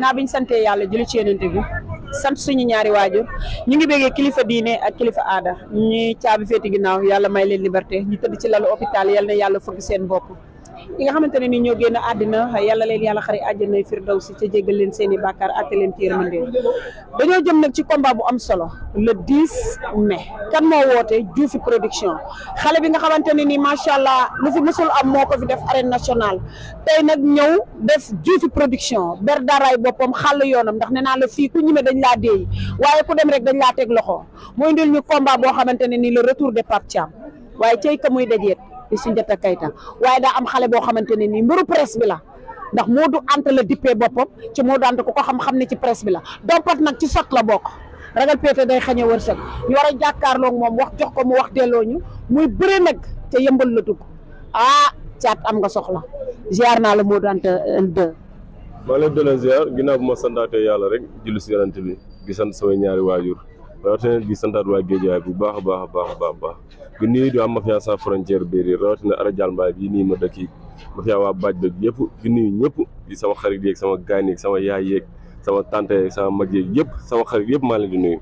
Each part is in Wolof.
naa biñ sante yàlla julli ci yonent bi sant suñu ñaari waajur ñu ngi béggee kilifa diine ak kilifa aada ñuy caabi féeti ginnaaw yàlla may leen liberté ñu tëdd ci lalu hôpital yal na yàlla fëgg seen bopp ñi nga xamante ne ni ñoo génn àddina yàlla leen yàlla xari àjjana firdawsi ca jéggal leen seen i bàkkaar atte leen ci yërmande dañoo jëm nag ci combat bu am solo le 10 mai kan moo woote Dioufy production xale bi nga xamante ne ni macha allah lu fi mësul am moo ko fi def arène nationale tey nag ñëw def Dioufy production ber daraay boppam xàll yoonam ndax nee naa la fii ku ñime dañ laa déey waaye ku dem rek dañ laa teg loxo mooy indil ñu combat boo xamante ne ni le retour de Pape Thiam waaye cey ka muy dajeet di Soundiata Keita waaye daa am xale boo xamante ne nii mbëru presse bi la ndax Modou Anta la dippee boppam ci Modou Anta ku ko xam-xam ne ci presse bi la dompat nag ci sot la bokk ragal péete day xañe wërsëg ñu war a jàkkaarloog moom wax jox ko mu wax delloo ñu muy bëre nag te yëmbal la dugg caat am nga soxla ziar naa la Modou Anta 2. maa leen doon ziar ginnaaw bu ma santaatee yàlla rek julli si yonent bi di sant samay ñaari waajur rawatina di santaat waa Géejawaay bu baax a baax a baax di nuyu di am mafia sans frontière biir rawatina Ara Dial Mbaye bii nii ma dëkk mafia waa baaj dëgg yëpp di nuyu ñëpp di sama xarit yeeg sama gaañ yeeg sama yaay yeeg sama tante yeeg sama mag yeeg yëpp sama xarit yëpp maa leen di nuyu.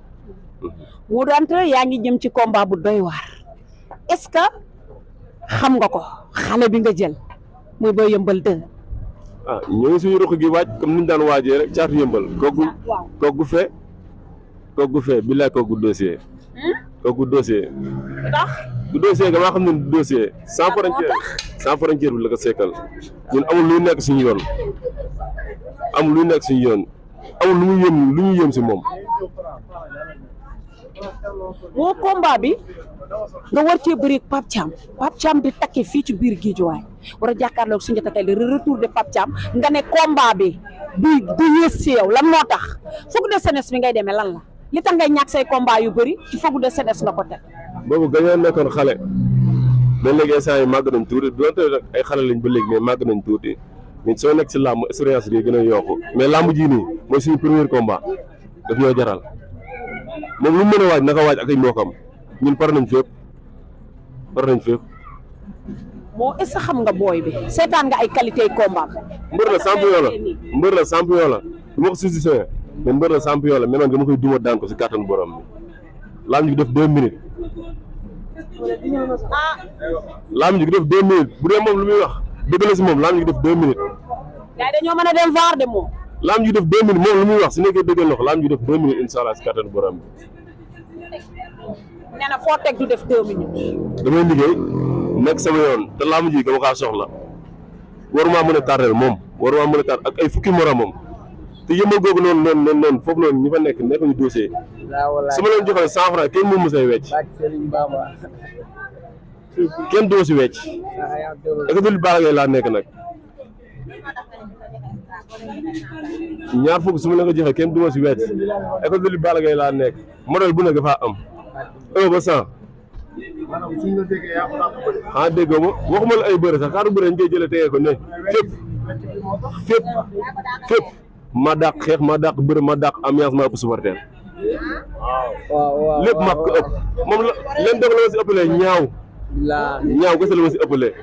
Modou Anta yaa ngi jëm ci combat bu doy waar est-ce que xam nga ko xale bi nga jël muy Boy Yeumbeul 2. ñoo ngi suñu ruq gi waaj comme ni ñu daan waajee rek caatu yëmbal kooku fee billaay kooku dossier. kooku dossier. ndax. du dossier nga maa xam ne du dossier sans frontière bi la ko sekkal ñun amul luy nekk suñu yoon amul luy nekk suñu yoon amul lu ñu yëm si moom. moo combat bi nga war cee bëri Pape Thiam di takke fii ci biir Guédiawaye war a jàkkaarloog Soundiata Keita le retour de Pape Thiam nga ne combat bi du yées si yow lan moo tax foog de senes bi ngay demee lan la li tax ngay ñàkk say combat yu bëri ci foog de senes nga ko teg. boobu gañoo nekkoon xale ba léegi instant yi màgg nañ tuuti donte ay xale lañ ba léegi mais màgg nañ tuuti mais soo nekk si làmb expérience bi gën a yokku mais làmb ji nii mooy suñu premier combat daf ñoo jaral moom lu mu mën a waaj naka waaj ak ay mbokkam ñun pare nañ fépp. moo est-ce que xam nga booy bi seetaan nga ay qualité yi combat. mbër la champion la du ma ko substitué mais mbër la champion la mais man dama koy duma daan ko si kàttanu borom bi laam ñu def 2 minutes. laam ñu def 2 minutes bu dee moom lu muy wax dëgg la si moom laam ñu def 2 minutes. gars dañoo mën a dem VAR de moom. laam ñu def 2 minutes moom lu muy wax su nekkee dëggal na ko laam ñu def 2 minutes incha allah si kàttanu borom bi. nee na foo teg du def 2 minutes. damay liggéey nekk sama yoon te laam ji dama kaa soxla waruma mën a tardel moom waruma mën a tardel ak ay fukki moromam te yëmbal googu noonu foofu noonu ñi fa nekkuñu dossier. su ma leen joxee 100 francs kenn moom mosay wecc kenn doo si wecc école baax ngay laa nekk nag ñaar fukk su ma leen ko joxee kenn du ma si wecc école baax ngay laa nekk modèle bu nekk dafaa am 1 ba 100 déggoo ma waxuma la ay bëre sax xaatu bëre ñu koy jëlee tegee ko ne fépp ma dàq xeex ma dàq bëre ma dàq ambiance ma ëpp supporter lépp mag ko ëpp moom la leen def la ma si ëppalee ñaaw kese la ma si ëppalee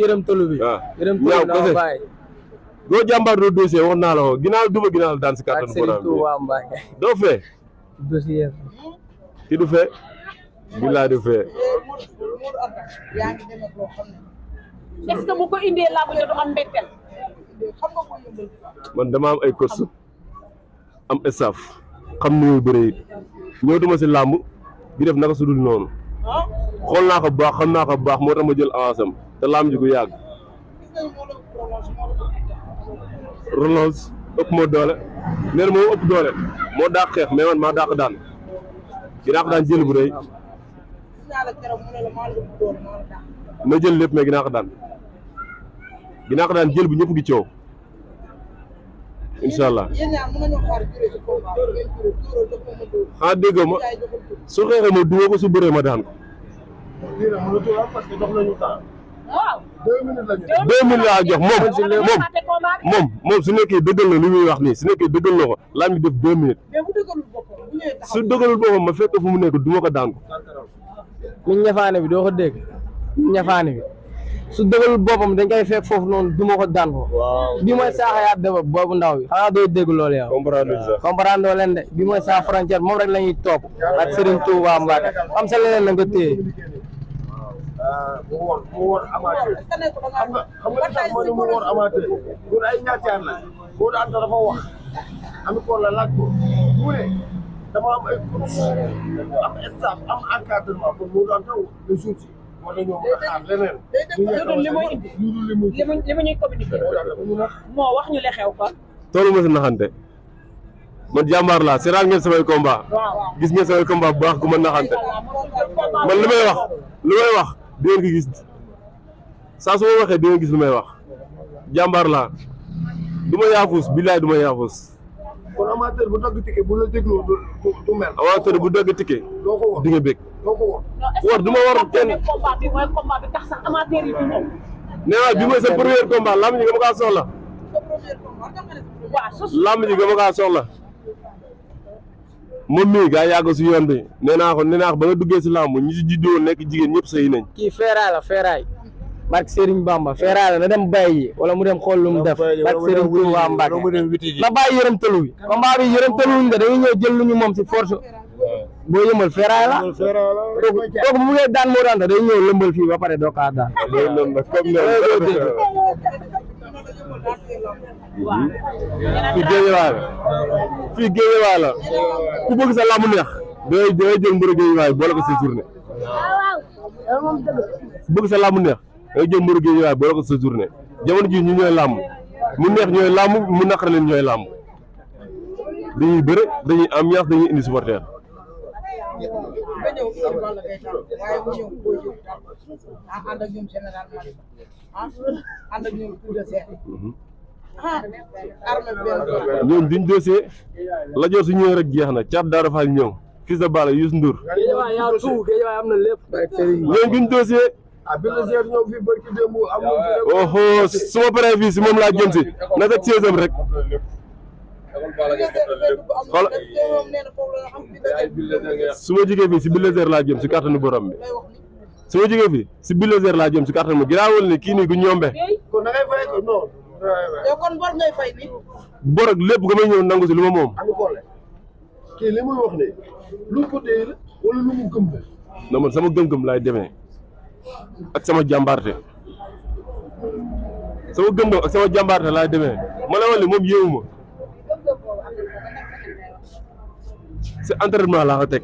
yërëm tolu bi waaw ñaaw kese doo jàmbaar doo dossier wax naa la ko ginnaaw duma ginnaaw daan si kàttan borom bi doo fee dossier ki du fee billaay du fee est-ce que bu ko indee làmb ja du am mbetteel. man dama am ay coach am staff xam ni muy bëre it ñëwatuma si làmb di def naka su dul noonu xool naa ko bu baax xam naa ko bu baax moo tax ma jël avance am te làmb ji gu yàgg relance ëpp moo doole nee na moo ëpp doole moo dàq xeex mais man maa dàq daan dinaa ko daan jël bu rëy ma jël lépp mais dinaa ko daan jël bu ñëpp gi coow incha allah xanaa déggoo ma su xeexee ma duwoo ko su bëree ma daan ko. 2 minutes laa jox moom su nekkee dëggal na li muy wax nii su nekkee dëggal na ko laa mi def 2 minutes su dëggalul boppam ma fekk fu mu nekk du ma ko daan ko. mi ñafaane bi doo ko dégg ñafaane bi su dëggalul boppam dañ koy fekk foofu noonu duma ko daan ko. bi mooy Sakho yaa def boobu ndaw bi xanaa doo dégg loolu yow. comprendre leen de bi mooy Sakho frontière moom rek la ñuy topp ak Serigne Touba Mbacke am sa leneen na nga téye. mu woor amateur xam nga tax mooy mu woor amateur ñun ay ñaataar la boo daan dafa wax am ko la laaj ko mu ne dama am ay am staff am encadrement kon moo daan taw le jour ci moo tax ñoo mën a xaar leneen li muy indi li mu ñuy communiqué moo wax ñu li xew kon toolu ma si naxante man jàmbaar laa seetaan ngeen samay combat gis ngeen samay combat bu baax ku ma naxante man li may wax di ngeen ko gis saa su ma waxee di ngeen gis lu may wax jàmbaar laa du ma yaafus billaay du ma yaafus. kon amateur bu dagg ticket bu la dégloo du mel. amateur bu dagg ticket doo ko war di nga bëgg. doo ko war. war du ma war kenn. combat bi mooy combat bi tax sax amateur yi du ñëw. nee naa bi mooy sa premier combat lamb ji nga ma kaa soxla. lamb ji nga ma kaa soxla. moom mii gaa yàgg si yoon bi nee naa ko ba nga duggee si lamb ñi si juddoo nekk jigéen ñëpp sëy nañ. kii feeraay la feeraay. barke Serigne Bamba feeraay la na dem bàyyi wala mu dem xool lu mu def barke Serigne Touba Mbacke na bàyyi yërëm tëlu bi combat bi yërëm tëluwuñ de dañuy ñëw jël lu ñu moom si force boo yëmal feeraay la kooku mu ngay daan moo daan day ñëw lëmbal fii ba pare doo kaa daan fii géejewaay la ku bëgg sa làmb neex day jël mbër géejewaay boole ko sa journée ku bëgg sa làmb neex day jël mbër géejewaay boole ko sa journée jamono ji ñu ñooy làmb mu neex ñooy làmb mu naqar leen ñooy làmb dañuy bëre dañuy ambiance dañuy indi supporter ñoom duñ dossier la joor su ñëwee rek jeex na caat daara faal ñëw Fils de Balla Youssou Ndour ñoom duñ dossier oho su ma paree fii si moom laa jëm si na teg 16e rek xool su ma jógee fii si Bulldozer laa jëm si kàttanu borom bi su ma jógee fii si Bulldozer laa jëm si kàttanu bi giraawul ni kii nii gu ñombe kon da ngay fay ko non yow kon bor ngay fay ni bor ak lépp ga may ñëw nangu si lu ma moom kii li muy wax ne lu ko dee la wala lu mu gëm la na man sama gëm-gëm laay demee ak sama jàmbaarte sama gëm-gëm ak sama jàmbaarte laay demee ma la wax ne moom yéewu ma si entraînement laa ko teg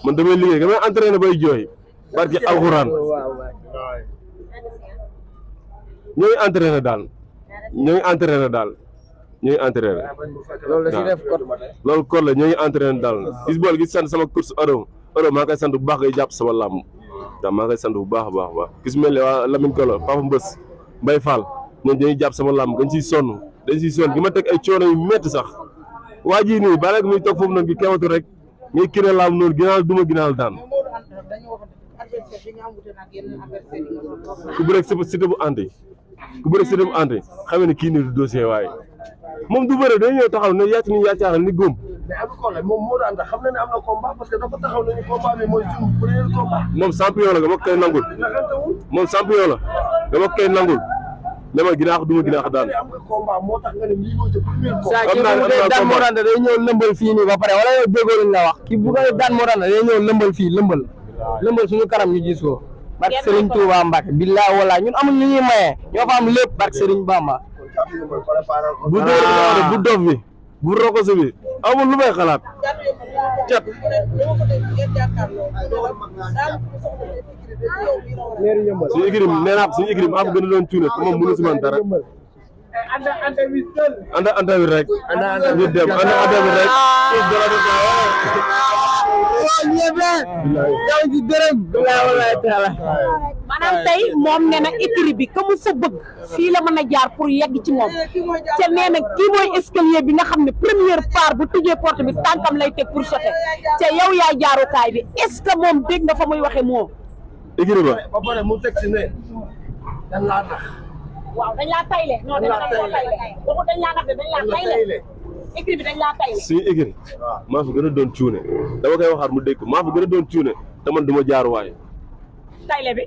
man damay liggéey damay entraîné bay jooy barki alxuraan ñooy entraîné daal ñooy entraîné loolu la si def code loolu code la ñooy entraîné daal gis bool gis sant sama course euro maa koy sant bu baax ngay jàpp sama làmb waaw maa koy sant bu baax a baax gis mel ne waa Lamine Kolo Papa Mbës Mbaye Fall ñoom dañuy jàpp sama làmb dañ siy sonn gi ma teg ay coono yu métti sax waa ji nii ba léegi muy toog foofu noonu gi kewatu rek ngay kii làmb noonu ginaal duma ginaal daan ku bëreeg Siteu bu anti xam ne kii nii du dossier waaye moom du bëre day ñëw taxaw ne yàcc ni yàccaaxal ni góom mais Abdou Collé moom moo daan xam na ne am na combat parce que dafa taxaw nañu combat bi mooy suñu premier combat moom champion la dama koy nangul moom champion la dama koy nangul ne ma ginaax duma ginaax daan am nga combat moo tax nga ne lii mooy sa premier combat saa kii bu dee daan moo daan day ñëw lëmbal fii nii ba pare wala yow déggoo lañ la wax kii bu dee daan moo daan day ñëw lëmbal fii lëmbal suñu kanam ñu gis ko barke Serigne Touba Mbacke billahi wala ñun amul ñu ñuy maye ñoo fa am lépp barke Serigne Bamba bu dóor bu dof bi bu rokosu bi amul lu may xalaat cat suñu écrim nee naa suñu écrim maa fa gën a doon cuune te moom mënu si man dara anda wi rek ñu dem anda wi rek maanaam tey moom nee na écurie bi comme fa bëgg fii la mën a jaar pour yegg ci moom te nee na kii mooy escalier bi nga xam ne première part bu tijjee porte bi tànkam lay teg pour sauter te yow yaa jaarukaay bi est-ce que moom dégg nga fa muy waxee moom. écurie ba pare mu teg si ne dañ laa nax. waaw dañ laa tayle. non dañ laa tayle waxu dañ laa nax dañ laa tayle. écurie bi dañ laa tayle. suñu écurie maa fi gën a doon cuune dama koy waxaat mu dégg maa fi gën a doon cuune te man du ma jaar waay. tayle bi.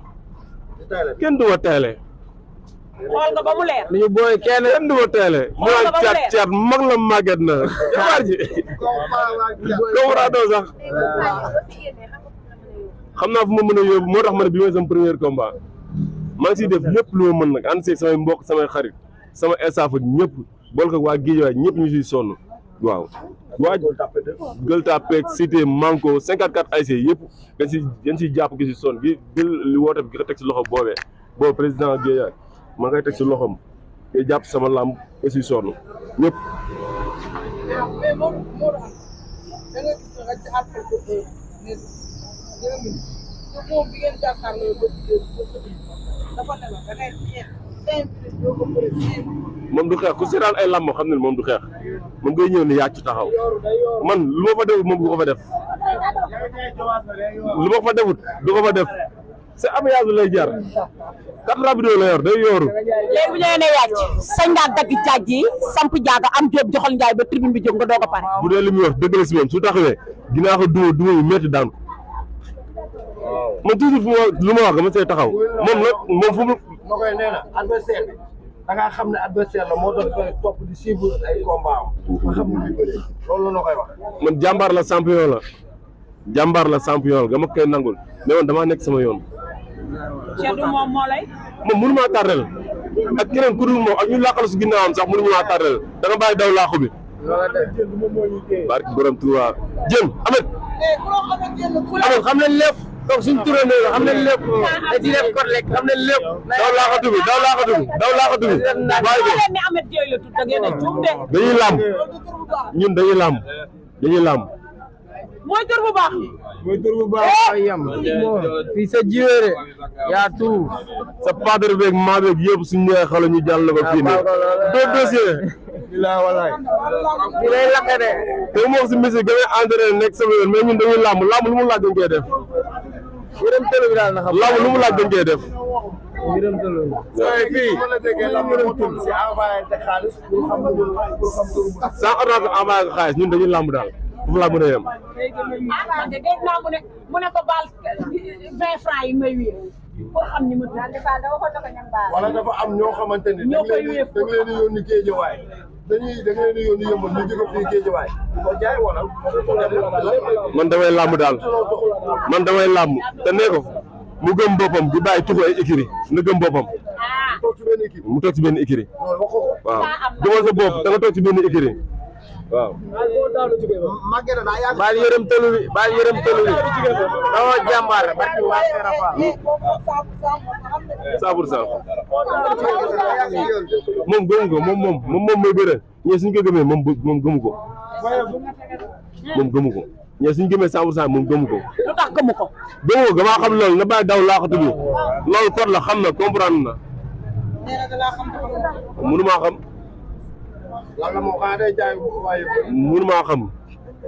kenn du ma teele. xool nga ba mu leer. ñu booy kenn du ma teele. mu naan caat mag la màgget na. jabar ji. comprendre sax. xam naa fu ma mën a yóbbu moo tax ma ne bi mooy sama premier combat. maa ngi siy def lépp lu ma mën nag ànd seeg samay mbokk samay xarit sama staff ñëpp bool ko waa Guédiawaye ñëpp ñu siy sonn waaw. waa Gueule Tapée Cité Manko 54 ASC yëpp dañ siy jàpp gi si sonn gi jël li woote bi gi ko teg si loxo boobee boobu président Guédiawaye maa ngay teg si loxoom te jàpp sama làmb nga siy sonn ñëpp. moom du xeex ku seetaan ay làmb xam ne moom du xeex moom ngay ñëw ni yàcc taxaw man lu ma fa defut moom du ko fa def lu ma fa defut du ko fa def c'est améage bi lay jar kat rabido la yor day yooru. léegi bu ñu nee yàcc sañ ngaa dagg jaaj yi samp jaaga am jóob joxal njaay ba tribune bi jóg nga doog a pare. bu dee li muy wax dëgg la si moom su taxawee dinaa ko duma yu métti daan ko man toujours fu ma lu ma wax dama see taxaw moom nag moom fu mu. ma koy nee na adversaire bi da ngaa xam ne adversaire la moo doon koy topp di suivre ay combat am nga xam ne loolu la koy wax. man jàmbaar la champion la jàmbaar la champion la nga ma koy nangul mais man damaa nekk sama yoon. Ceddu moom moo lay. moom mënu maa tardel ak keneen ku dul moom ak ñu làqal su ginnaawam sax mënuñu maa tardel da nga bàyyi daw laaxu bi. barki borom Tuubaa jën Amet. Amet xam nañ lépp donc suñ turandoo la xam nañ lépp da ci def kot lekk xam nañ lépp. daw laaxatu bi daw laaxatu bi daw laaxatu bi. bàyyi ko leen ni Amet Dieye la tudd da ngeen a juum de. dañuy làmb ñun dañuy làmb dañuy làmb. mooy tur bu baax. mooy tur bu baax ay yam fii sa jiwéere yaa tout sa padre beeg maa beeg yëpp suñu ñëwee xale ñu jàll ko fii nii doo dossier. bilaa walaay bi lay lakk de te mu wax si musique ga ngay entraîné nekk sama yoon mais ñun dañuy làmb làmb lu mu laaj dañ koy def. yërëm tëlu bi daal na xam làmb lu mu laaj dañ koy def. yërëm tëlu fii mën na déggee la moo tudd si envoyé te xaalis pour xam sans ordonnance envoyé ko xaalis ñun dañuy làmb daal foofu laa mën a yem. man de dégg naa mu ne ko baal 20 francs yi may wéer pour xam ni ma wala dafa am ñoo xamante ni da nga leen di yónni Géejawaay da nga leen di yónni yëmbal ñu jóge fii Géejawaay ko jaay wala man damay làmb daal man damay làmb te nee ko mu gëm boppam di bàyyi tuxu ay écurie na gëm boppam mu toog ci benn écurie waaw gëmal sa bopp da nga toog ci benn écurie waaw. baal yërëm tëlu bi baal yërëm tëlu bi doo jàmbaar barki waa Serapha 100%. moom gëmu ko moom mooy bëre ñee suñ ko gëmee moom gëmu ko moom gëmu ko ñee suñ gëmee 100% moom gëmu ko. lu tax gëmu ko. gëmu ko damaa xam loolu na bàyyi daw laaxatu bi loolu kot la xam na comprendre na. mënumaa xam. mënumaa xam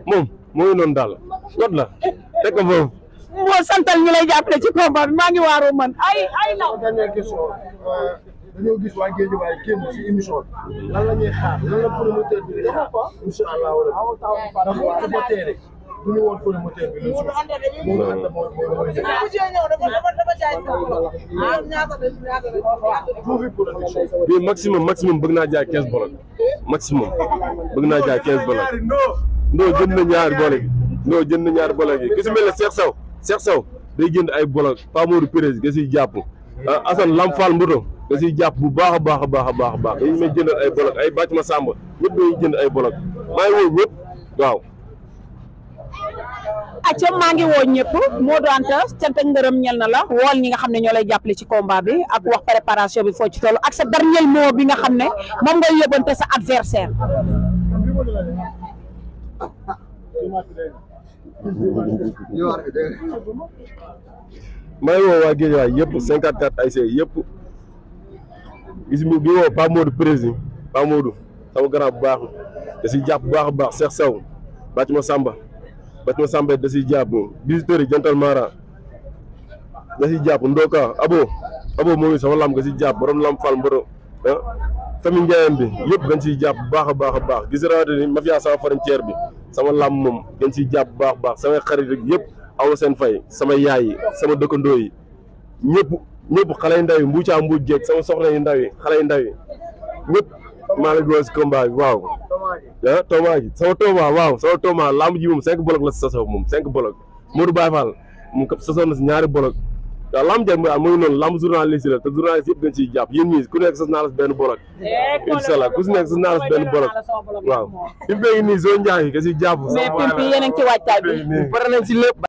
moom mooy noonu daal kot la teg ko foofu. moo santal ñi lay jàppale ci combat bi maa ngi waaroo man ay law. dernière question dañoo gis waa Guédiawaye kenn ci émission bi lan la ñuy xaar lan la promoteur bi di xaar incha allah wala ndax promoteur yi du ñu woon promoteur bi lu suuf moom la ànd mooy bii maximum bëgg naa jaay 15 bolok maximum bëgg naa jaay 15 bolok ndoo jënd na ñaari bolok yi ndoo jënd na ñaari bolok yi ki si mel ne Cheikh Sow day jënd ay bolok Pa Modou Pérez ga siy jàpp Assane Lamfal Mboto ga siy jàpp bu baax a baax a baax a baax a baax dañu may jëndal ay bolok ay bàcc ma sàmba ñëpp dañuy jënd ay bolok maa ngi woo ñëpp waaw. acca maa ngi woo ñëpp Modou Anta cant ak ngërëm ñel na la wool ñi nga xam ne ñoo lay jàppale ci combat bi ak wax préparation bi foo ci toll ak sa dernier mot bi nga xam ne moom ngay yóbbante sa adversaire. maa ngi woo waa Guédiawaye yëpp 54 ASC yëpp gis nga bi woo Pa Modou président Pa Modou sama grand bu baax da siy jàpp bu baax a baax Cheikh Sow bàcc ma Samba da siy jàpp visiteurs yi jantal Mara da siy jàpp Ndoka abo moom sama lam nga siy jàpp borom lam fal mboro famille Ndiayeen bi yëpp dañ siy jàpp bu baax a baax a baax gis rawatina ni mafia sama frontière bi sama lam moom dañ siy jàpp bu baax a baax samay xarit rek yëpp aw seen fay sama yaay yi sama dëkkandoo yi ñëpp ñëpp xale yu ndaw yi mbuucaa mbuuc jeeg sama soxna yu ndaw yi xale yu ndaw yi ñëpp maa ngi woon si combat bi waaw ah Toma ji sama Toma waaw sama Toma lamb ji moom 5 bolok la si sasoo moom 5 bolok Modou Baye Fall mu sasoo na si 2 bolok waaw lamb jeeg mu ngi noonu lamb journaliste la te journaliste yëpp dañ ciy jàpp yéen ñii ku nekk sas naa la si benn bolok incha allah ku si nekk sas naa la si benn bolok waaw fi mu nii soo njaay ka si jàpp mais pimpi yéen a ngi ci waajtaay bi pare nañ si lépp